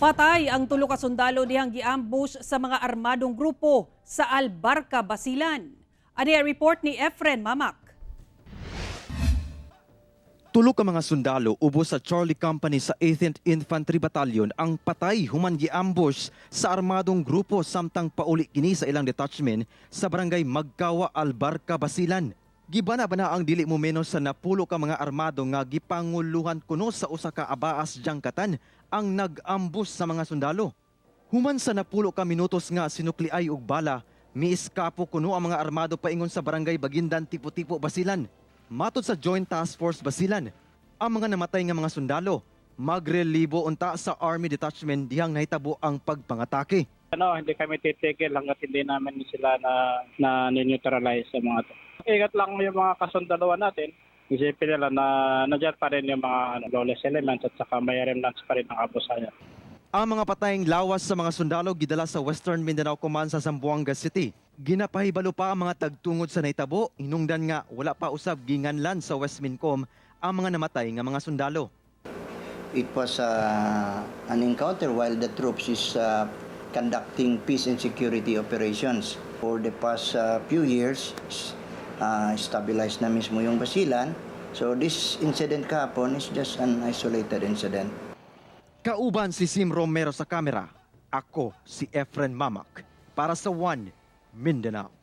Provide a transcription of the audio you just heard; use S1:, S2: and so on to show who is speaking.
S1: Patay ang tulo ka sundalo dihang giambush sa mga armadong grupo sa Albarca, Basilan. Ani ang report ni Efren Mamak.
S2: Tulo ka mga sundalo ubos sa Charlie Company sa 18th Infantry Battalion ang patay human giambush sa armadong grupo samtang pauli kini sa ilang detachment sa barangay Magkawa, Albarca, Basilan. Gibana-bana ang dili mo menos sa 10 ka mga armado nga gipanguluhan kuno sa usa ka abaas jangkatan ang nag-ambush sa mga sundalo. Human sa 10 ka minutos nga sinukliay og bala, miiskapo kuno ang mga armado paingon sa barangay Bagindan, Tipo-Tipo, Basilan. Matod sa Joint Task Force Basilan, ang mga namatay nga mga sundalo magrelibo unta sa Army Detachment dihang nahitabo ang pagpangatake.
S3: Ano, hindi kami titigil hanggat hindi namin sila na na neutralize sa mga to. Ingat lang yung mga kasundaluhan natin. Isipin nila na nandiyan pa rin yung mga ano, lawless elements at saka may remnants pa rin ng Abu Sayyaf.
S2: Ang mga patayng lawas sa mga sundalo gidala sa Western Mindanao Command sa Zamboanga City. Ginapahibalo pa ang mga tagtungod sa nahitabo, hinungdan nga wala pa usab ginganlan sa Westmincom ang mga namatay nga mga sundalo.
S4: It was an encounter while the troops is conducting peace and security operations. For the past few years, stabilized na mismo yung Basilan. So this incident kahapon is just an isolated incident.
S2: Kauban si Sim Romero sa kamera. Ako si Efren Mamak para sa One Mindanao.